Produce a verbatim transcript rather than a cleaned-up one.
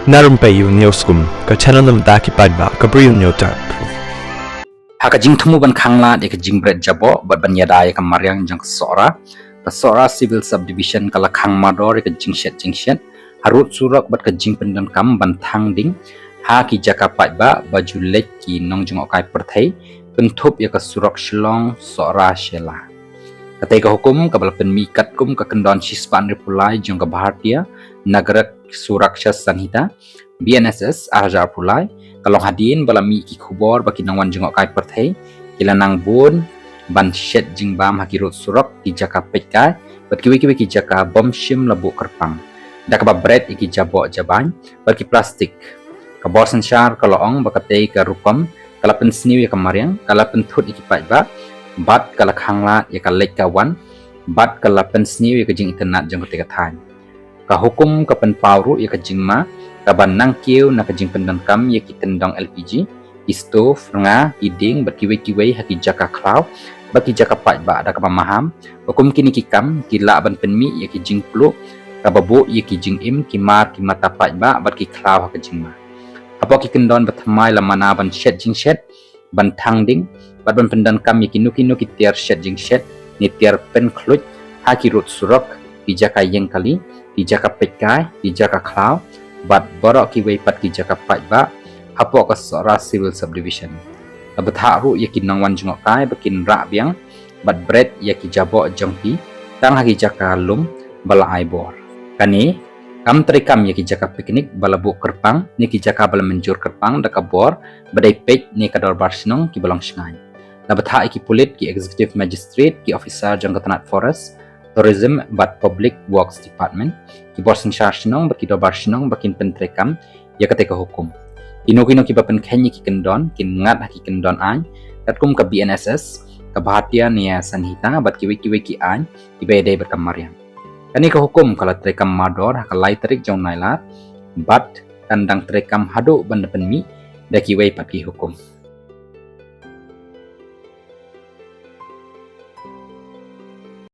Na Rympei U News Kum, ka channel na bynta ki paidbah ka Bri U News Tap. Ha ka jingthmu ban khanglad ïa ka jingbret jaboh bad ban ïada ïa ka mariang jong ka Sohra, ka Sohra Civil Subdivision ka la khang mardor ïa ka jingshet jingshet harud surok bad ka jingpyndonkam ban thang ding ha ki jaka paidbah ba ju leit ki nongjngohkai pyrthei, kynthup ïa ka surok Shillong Sohra Shella. Katei ka hukum kaba la pynmih katkum ka kyndon shispah hynriewphew lai jong ka Bharatiya Nagarik Suraksha Sanhita, B N S S, ar hajar arphew lai, ka long hadien ba la mih ki khubor ba ki nongwan jngohkai pyrthei ki la nang bun ban shet jingbam ha ki rud surok, ki jaka peitkai bad kiwei kiwei ki jaka bym shym la buh kyrpang da kaba bret ïa ki jaboh jabain bad ki plastik. Ka bor synshar ka la ong ba katei ka rukom ka la pynsniew ïa ka mariang, ka la pynthut ïa ki paidbah bad ka la khanglad ïa ka leit ka wan bad ka la pynsniew ïa ka jingitynnad jong katei ka thaiñ. Ka hukum ka pynpaw ruh ïa ka jingma kaba nang kiew na ka jingpyndonkam ïa ki tyndong L P G, ki stove, rnga, ki dieng bad kiwei kiwei ha ki jaka khlaw bad ki jaka paidbah da kaba maham ba kum kine ki kam ki lah ban pynmih ïa ki jingpluh kaba buh ïa ki jingim, ki mar ki mata paidbah bad ki khlaw ha ka jingma. Hapoh ki kyndon ba thymmai la mana ban shet jingshet, ban thang ding bad ban pyndonkam ïa kino kino ki tiar shet jingshet ne tiar pynkhluit ha ki rud surok, ki jaka ïeng kali, ki jaka peitkai, ki jaka khlaw bad baroh kiwei pat ki jaka paidbah hapoh ka Sohra Civil Subdivision. La bthah ruh ïa ki nongwan jngohkai ba kin rah biang bad bret ïa ki jaboh jong ki tang ha ki jaka lum ba la ai bor. Kane kam treikam ïa ki jaka picnic ba la buh kyrpang ne ki jaka ba la mynjur kyrpang da ka bor ba dei peit ne ka dorbar shnong kiba long shngaiñ. La bthah ïa ki pulit, ki executive magistrate, ki officer jong ka tnat Forest, Tourism bad Public Works Department, ki bor synshar shnong bad ki dorbar shnong ba kin pyntreikam ïa katei ka hukum. Kino kino kiba pynkheiñ ïa ki kyndon kin ngat ha ki kyndon aiñ katkum ka B N S S, ka Bharatiya Nyaya Sanhita bad kiwei kiwei ki aiñ kiba ïadei bad ka mariang. Kane ka hukum ka la treikam mardor ha ka lai tarik jong u Nailar bad kan dang treikam haduh ban da pynmih da kiwei pat ki hukum.